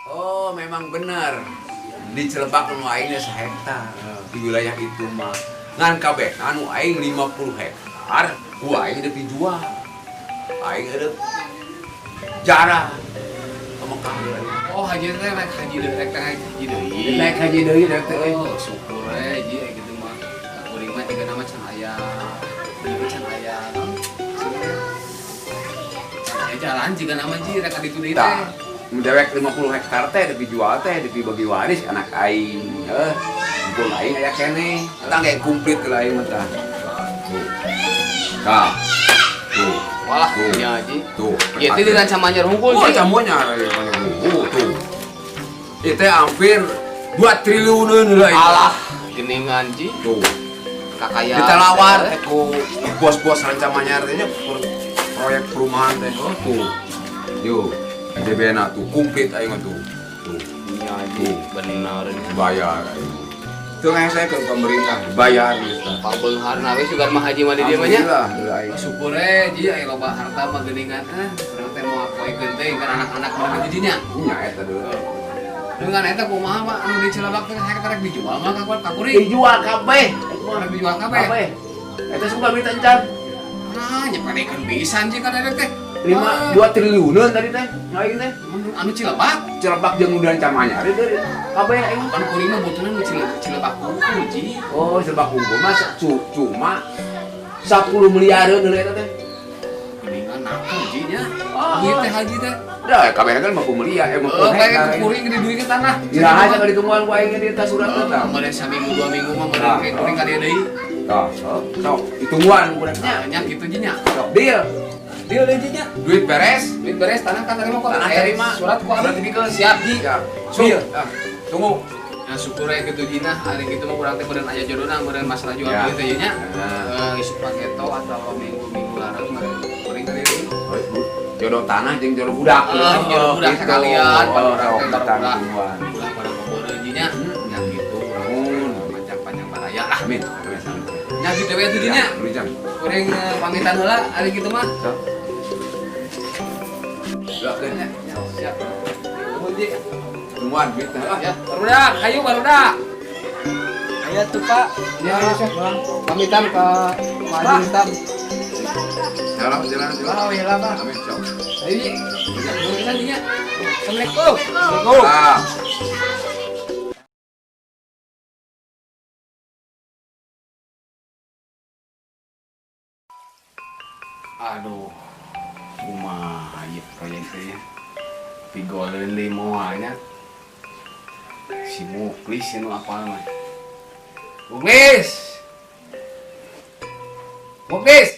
Oh, memang benar. Di Cilebak nu aing nya sahektar di wilayah itu mah. Ngan kabeh anu aing 50 hektar, ku aing deuk dijual. Aing deuk jarah ke Mekah deui. Oh, haji teh naik haji deui, rek teh naik haji deui. Naik haji deui rek teh euy. Oh, syukur we ji aya kitu mah. Kuring mah jiga nama can aya. Ieu can aya naon? Can aya jalan jiga nama ji rek ka ditu deui teh. Tah, dewek 50 hektar teh deuk dijual teh, deuk dibagi waris anak aing. Heuh, mumpung aing aya keneh. Tah ge komplit lah aing mah tah. Tuh. Tah. Tuh. Wah, Tuh. nya ji. Tuh. Ieu teh di Rancamanyar hungkul Wah, ji. camunya tuh. Itu teh hampir 2 triliunan lah itu. Alah, geningan ji. Tuh. Kakayaan. Ditalawar teh ku bos-bos Rancamanyar teh nya proyek perumahan teh. Oh, tuh. Yo, DBN tuh komplit aing mah tuh. Tuh, Nya ji, bener. Bayar aing. Itu nggak saya ke pemerintah bayar gitu. Pabeungharna we sugan mah haji mah di dieu mah nya. Alhamdulillah, heula aing. Syukur we ji aya loba harta mah geuningan ah. Urang teh moal poekeun teh kan anak-anak mah jinya. Nya eta deui. Dengan eta kumaha mah anu di Cilebak teh hektar rek dijual mah ka kuring. Dijual kabeh. Rek dijual kabeh. Kabeh. Eta suka duit encan. Ah, nyepedekeun pisan ji kan eta teh. 5 2 triliunan tadi teh. Aing teh. Anu Cilebak. Cilebak jeung udan Camanyar itu kabeh aing mah. Kan kuring mah butuhna nu Cilebak hungkul ji. Oh, Cilebak hungkul mah cuma 10 miliareun deui eta teh. Geuningan nakal ji nya. Oh. Duit teh haji teh. Dah kabeh kan 50 miliar, 50 Oh, hektar. kayak kuring gede duit ke tanah. Iraha aja ditungguan ku aing di tas surat teh tah. Kemarin saminggu dua minggu mah meureun kayak kuring ka dieu deui. Tah, sok ditungguan budaknya. Nya kitu ji nya. Sok deal. Deal deui ji nya. Duit beres, Duit beres tanah kan terima kok. Tanah terima. Surat ku Surat abdi. dibikeun. Siap ji. Ya. Sok. Deal. Ah, tunggu. Nah, syukur ya gitu jina, hari gitu mah kurang teh meureun aya jodona meureun masalah jual Ya. beli teh nya. Nah. Isuk paketo atau minggu-minggu larang meureun kuring teh deui. Jodoh tanah jeung jodoh budak. Jodoh budak Gitu. sekalian, Oh, pada orang sok teh datang ulah. tungguan. Ulah pada ngobeureun jinya. Hmm. Nya gitu urang Hmm. panjang-panjang baraya lah. Amin. Amin. Amin. Nya gitu we tuh jinya. Ya, beli jam. Kuring pamitan heula ari kitu mah. Sok. Doakeun nya. Ya, siap. Nuhun ji. Tungguan duit teh. Ah. Ya, barudak, hayu barudak. Ayo tuh Pak. Ya, ya, pamitan ke Pak Haji Rustam. Jalan, jalan, jalan. Oh iya lah Pak. Amin, sok. Ayo, Ji. Nuhun pisan jinya. Assalamualaikum. Assalamualaikum. Ah. Aduh, kumaha ieu proyek teh ya. Pigoleun deui moalnya. Si Muklis nu apal mah. Muklis. Muklis.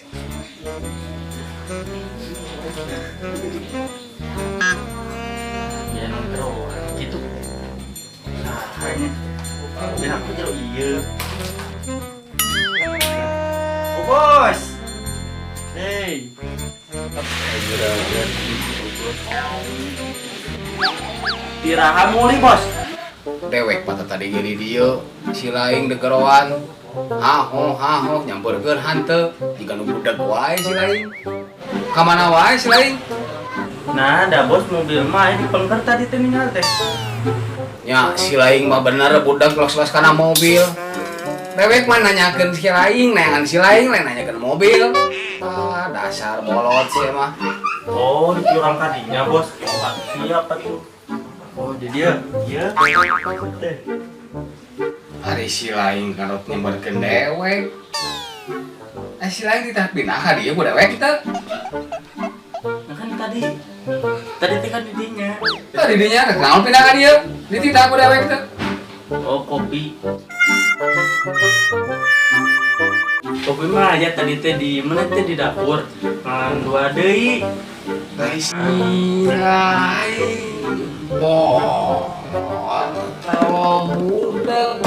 Ya nongkrong gitu. Sahanya. Dan aku jauh iya. Oh bos. Hey. Tiraha muli bos. Dewek patah tadi gini dieu, si laing degeroan. Haho haho nyamperkeun hanteu, jiga nu budak wae si laing. Ka mana wae si laing? Nah, ada bos mobil mah di pengker tadi teh ninggal teh. Nya si laing mah bener budak los-los kana mobil. Dewek mah nanyakeun si laing, neangan si laing lain nanyakeun mobil. Ah, dasar bolot sih mah. Oh, di orang tadinya bos. Oh, siapa tuh? Oh, jadi dia. Iya. Teh. Hari si laing kanot nyamperkeun dewek. Si laing ditah pindah ka dieu ku dewek teh. Nah kan tadi. Tadi teh kan didinya. Tadi dinya rek naon pindah ka dieu? Dititah ku dewek teh. Oh, kopi. Kopi mah aja tadi teh di mana teh di dapur. Ngan dua deui. Kalau budak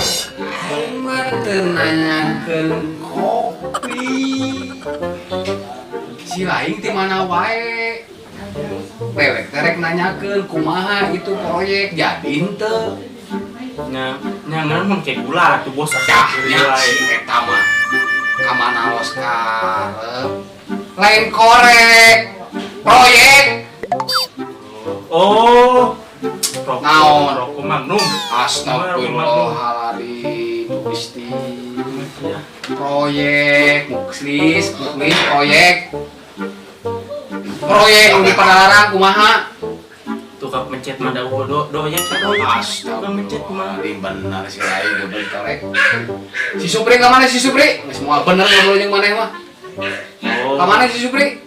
aing mah teu nanyakeun kopi. Si lain ti mana wae. Lewek terek nanyakeun kumaha itu proyek jadi henteu. Nya nya ngan mah kayak gula tuh bos. Dah nya si eta mah. Ka mana los karep. Lain korek. Proyek. Oh. Naon? Rokok Magnum. Astagfirullahaladzim, Gusti. Proyek, muklis, muklis, proyek. Proyek nu di Padalarang kumaha? Tukang mencet mah da do doyek doyek. Tukang mencet mah. Astagfirullahaladzim, bener si lain geus torek. Si Supri ka mana si Supri? Geus moal bener ngobrol jeung maneh mah. Oh. Ka mana si Supri?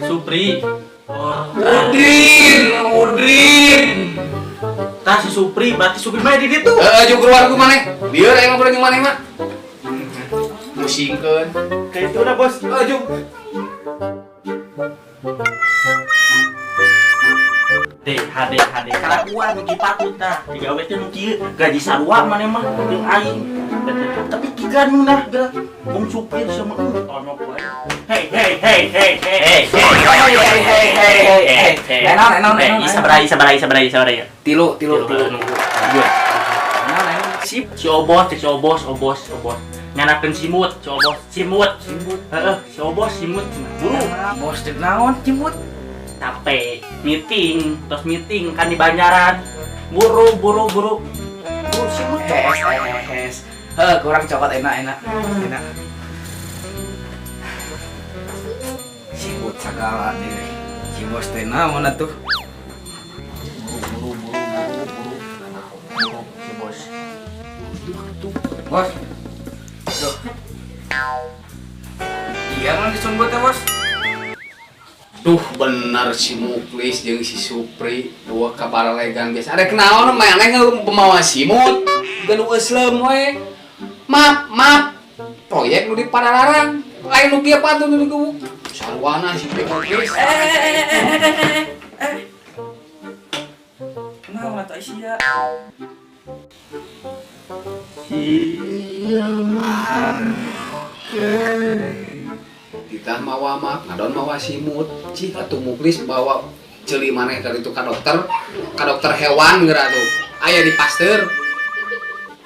Supri. Oh. Udrin, Udrin. Tah si Supri, berarti Supri mah di ditu. Heeh, jeung keluar ku maneh. Lieur aya ngobrol jeung maneh mah. Musingkeun. Kayak itu udah bos. Heeh, jeung. D, HD, HD. Kalakuan nu kieu patut tah. Digawe teh nu kieu, gaji sarua maneh mah jeung aing. Tapi kieu nu nah geura. Bung supir sama tonok wae. Hey, hey, hey, hey, hey, hey, hey, hey, hey, hey, hey, hey. Enak, enak, enak. Sabar, sabar, sabar, sabar ya. Tilu, tilu, tilu. Iya. Sip, si obos, si obos, obos, obos. Nyanakeun simut, si obos, simut, simut. Heeh, si obos, simut. Buru. Bos teh naon simut? Tape, meeting, terus meeting kan di Banjaran. Buru, buru, buru. Buru simut. Es, es. Heh, kurang coklat enak, enak. Enak. Simut segala deh. Si bos teh naon atuh? Buru, buru, buru, buru. Buru, si bos. Bos. Duh. Iya mah disumbut teh, Bos. Duh, bener si Muklis jeung si Supri dua kabaralegan biasa. Ada kenaon maneh pemawa simut. Geus eusleum we. Maaf, maaf. Proyek nu di Padalarang. Lain nu kieu patut nu digebuk. Sarwana si Muklis. Kumaha atuh sia? Ditah mawa mah, ngadon mawa simut. Cik atuh Muklis bawa ceuli maneh ka ditu ka dokter hewan geura tuh. Aya di Pasteur.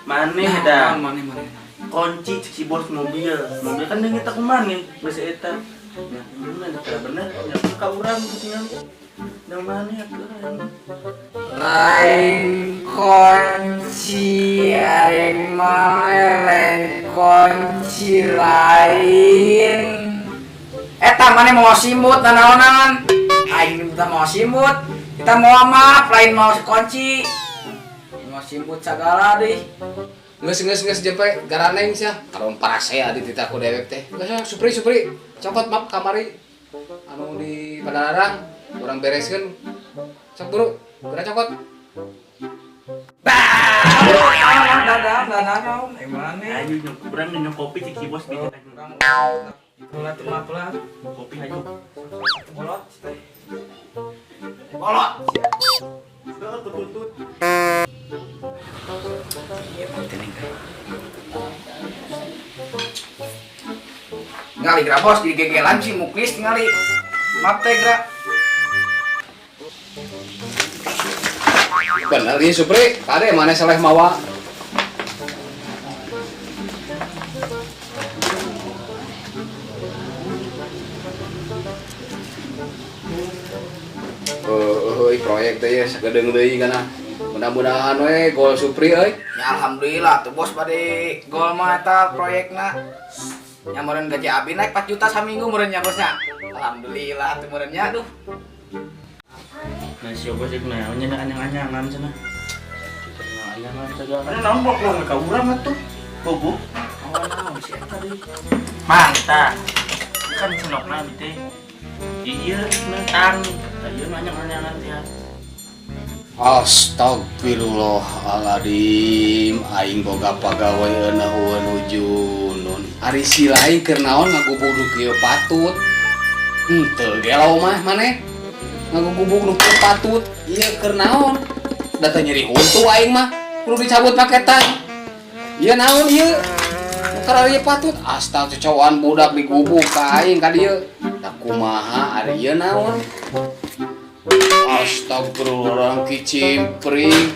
Maneh da. Maneh, maneh. Kunci si bos mobil. Mobil kan deung eta kumaha geus eta. Nah, bener bener nya ka urang tinggal. Da maneh atuh. Lain kunci aing mah lain kunci lain. Eta maneh mau simut nanaonan? Aing kita mau simut, kita mau map, lain mau kunci. Mau simut segala deh. Geus geus geus jepe garaneng sia. Karon parasea di titah ku dewek teh. Geus Supri Supri, cokot map kamari anu di Padalarang urang bereskeun. Sok buru, geura cokot. Bah! Dadang, dadang, maneh. Ayo nyok, urang nyok kopi cik si bos bikin. Itulah tuh mah lah. Kopi ayo. Bolot. Bolot. Ketutut. Iya, penting. Ngali geura bos di gegelan si Muklis tingali. Maaf teh geura. Bener nih Supri, kade mana saleh mawa. Proyek teh ya sagedeung deui kana. Mudah-mudahan we gol Supri euy. Ya alhamdulillah tuh bos bade gol mah eta proyekna. Nya meureun gaji abi naik 4 juta saminggu meureun nya bosnya. Alhamdulillah tuh meureun nya aduh. Nah si bos ieu naon nya anyang-anyangan cenah. Anyangan segala. Naon bok ka urang atuh. Bobo. Oh naon si eta deui. Mantap. Kan senokna abi teh. Ieu nentang. Ieu anyang-anyangan teh. Astagfirullahaladzim, aing boga pagawe eunaheun hujunun. Ari si lain keur naon ngagubug nu kieu patut. Henteu gelo mah maneh. Ngagubug nu kieu patut. Ieu keur naon? Da teu nyeri huntu aing mah. Kudu dicabut paketan. Ieu naon ieu? Keur ari patut. Astag cocowaan budak digubug ka aing ka dieu. Da kumaha ari ieu naon? Astagfirullah kicimpring.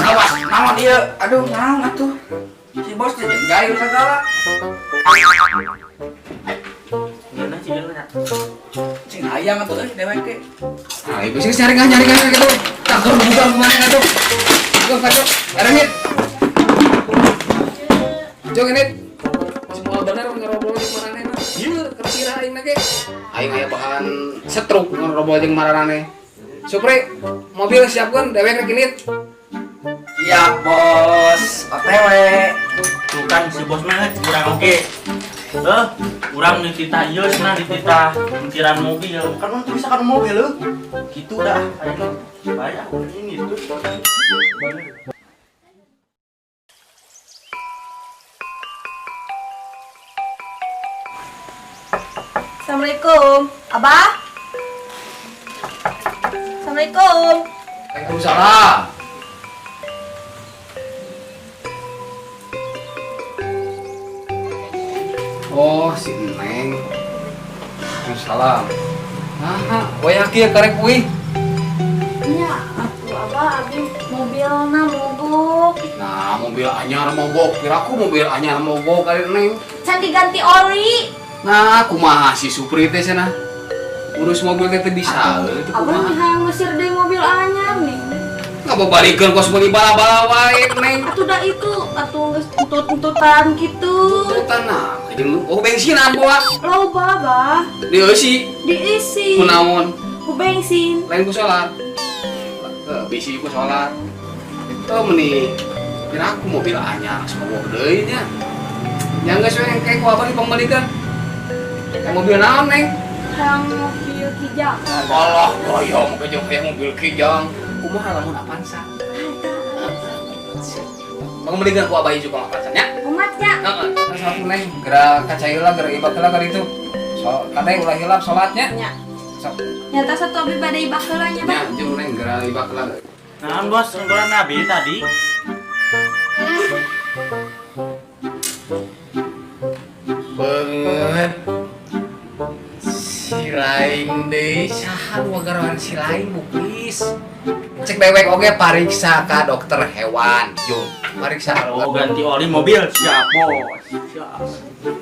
Awas, naon ieu? Aduh, naon atuh? Si bos jadi jahil segala. Ngeunah sih nya. Cing hayang atuh euy dewek ge. Nah, ibu sih nyari gitu. Tak buka kemana tuh? Buka kacau. Erangit. Jong ini. Semua benar ngerobrol jeung maraneh. Ieu keur sirah aing ge. Aing aya bahan setruk ngerobrol jeung maraneh. Supri, mobil siapkeun dewek rek init. Siap, Bos. OTW. Tuh kan si bos mah urang oge. Heuh, urang dititah ieu cenah dititah kunciran mobil. Kan urang teu bisa kana mobil leuh. Kitu dah aing. Bayar ini tuh. Assalamualaikum, Abah. Assalamualaikum. Waalaikumsalam. Oh, si Neng. Waalaikumsalam. Nah, wayah kieu karek uih. Nya, atuh Abah abi mobilna mogok. Nah, mobil anyar mogok. Piraku mobil anyar mogok kali Neng. Can diganti oli. Nah, kumaha si Supri teh cenah? Urus mobil teh teu bisa euy, teu Abah kumaha. nih hayang ngusir deui mobil anyar nih. Ngababalikeun kos meuli bala-bala wae, Neng. Atuh da itu atuh geus entut-entutan kitu. Entutan nah, jeung oh bensinan bawa. Loba, Bah. Dieusi Diisi. kunaon? Ku bensin. Lain ku solar. Bisi ku solar. Itu meni piraku mobil anyar mogok deui nya. Nya geus we engke ku abah dipangbalikeun. Mobil naon, Neng? Hayang mobil Kijang. Alah, goyong ke jeung hayang mobil Kijang. Kumaha lamun Avanza? Pangbalikeun ku abah ieu Avanza nya. Umatnya. Heeh. Satu Neng, geura kacai heula, geura ibak heula ka ditu. So, kade ulah hilap salatnya. Nya. Sok. Nyata satu abi bade ibak heula nya, Bang. Nya, jeung Neng geura ibak heula. Naon bos, unggulan abi tadi. Banget. Si lain deui saha nu garawan si lain buklis. Cek dewek oge pariksa ka dokter hewan, jung. Pariksa. Oh, ganti oli mobil siap, Bos. Siap.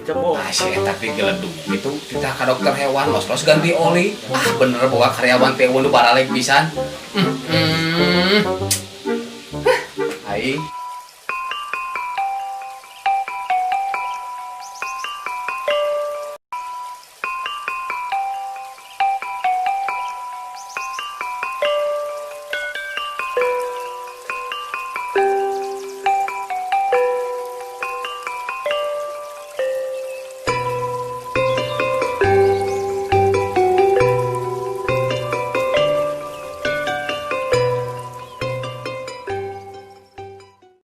Siap, Bos. Ah, si eta teh geledug gitu, titah ka dokter hewan, los-los ganti oli. Ah, bener boga karyawan teh nu baralek pisan. Hah, aing.